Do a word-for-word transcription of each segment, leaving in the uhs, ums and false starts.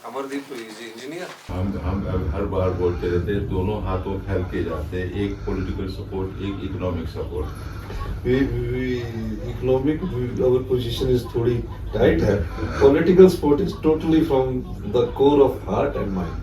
Amardeep is engineer. हम हम हर बार बोलते रहते हैं, दोनों हाथों फैल के जाते हैं, एक पॉलिटिकल सपोर्ट, एक economic support. We, we economic, we, our position is थोड़ी टाइट है। Political support is totally from the core of heart and mind.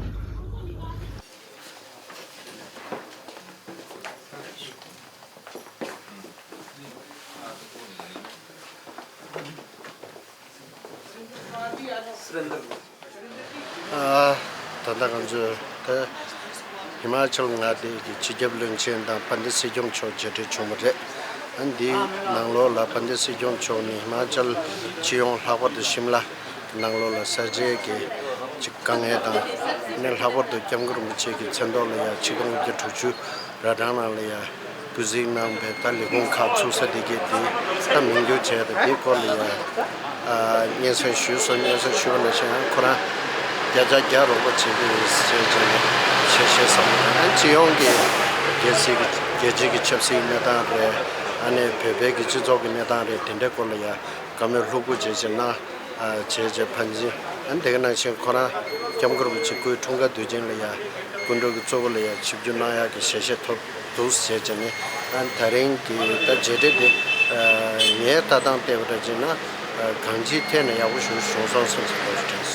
ཨ། ད་ལྟ་ང་ཚོས་ད་ཧི་མ་ཅལ་མངའ་སྡེ་གི་སྤྱི་ཁྱབ་བློན་ཆེན་དང་དཔལ་ལྡན་སྲིད་སྐྱོང་མཆོག་མཇལ་འཕྲད་བྱུང་བ་རེད། ཨ། འདིའི་ནང་ལོགས་ལ་དཔལ་ལྡན་སྲིད་སྐྱོང་མཆོག་ནས་ཧི་མ་ཅལ་སྤྱི་ཡོངས་ལྷག་པར་དུ་ཤིམ་ལ་ནང་ལོགས་ལ་གསར་བརྗེ་གི་ཅིག་དཀའ་ངལ་དང་། ཨ་ནི་ལྷག་པར་དུ་སྐྱབས་མགོན་རིན་པོ་ཆེ་གི་མཚན་ཐོག་ལ་ཡ་ཆིག་སྟོང་དགུ་བརྒྱ་དྲུག་ཅུ་ར་གྲངས་ནང་ལ་ཡ་སྐུ་གཟིགས་གནང་བའི་ད་ལས་ཁུངས་ཁག་ཚུགས་ས་དེ་གའི་དེ་ད་མིང་བསྒྱུར་བྱས། ད་དེའི་སྐོར་ལ་ཡ་ཨ་སྙན་སེང་ཞུས་སོང་། སྙན་སེང་ཞུས་པ་ནང་བཞིན་ཡང་ཁོ་རང་བརྒྱ་ཆ་བརྒྱ་རོགས་པ་བྱེད་ཀྱི་ཡིན་ཟེར་བྱས་ནས་ཞལ་བཞེས་གནང་སོང་། ཨ་ནི་སྤྱི་ཡོངས་ཀྱི་རྒྱལ་སྲིད་ཀྱི་རྒྱལ་སྤྱི་གི་ཆབ་སྲིད་གནས་སྟངས་རེད། ཨ་ནི་བོད་པའི་གི་སྤྱི་ཚོགས་ཀྱི་གནས་སྟངས་རེད། དེ་འདྲའི་སྐོར་ལ་ཡ་བཀའ་མོལ་ལྷུག་པོ་བྱས་བྱས་གནང་། ཨ། བྱས་བྱས་ཕན་ཚུན། ཨ་ནི་དེ་ག་ནང་བཞིན་ཁོ་རང་སྐྱབས་མགོན་རིན་པོ་ཆེ་སྐུའི་འཁྲུངས་སྐར་དུས་ཆེན་ལ་ཡ་སྐུ་མགྲོན་གྱི་གཙོ་བོ་ལ་ཡ་ཆིབས་བསྒྱུར་གནང་ཡག་གི་ཞལ་བཞེས་ཐོབ་འདུག་ཟེར་བྱས་ནས། ཨ་ནི་ད་རིང་གི་ད་མཇལ་འཕྲད་དེ། ཨ། ངའི་ལྟ་སྟངས་བལྟས་པ་འདྲ་བྱས་ན། ཨ། གང་ཅིའི་ཐད་ནས་ཡག་པོ་ཞིག་བྱུང་སོང་བསམ་བསམ་པ་ཞིག་དྲན་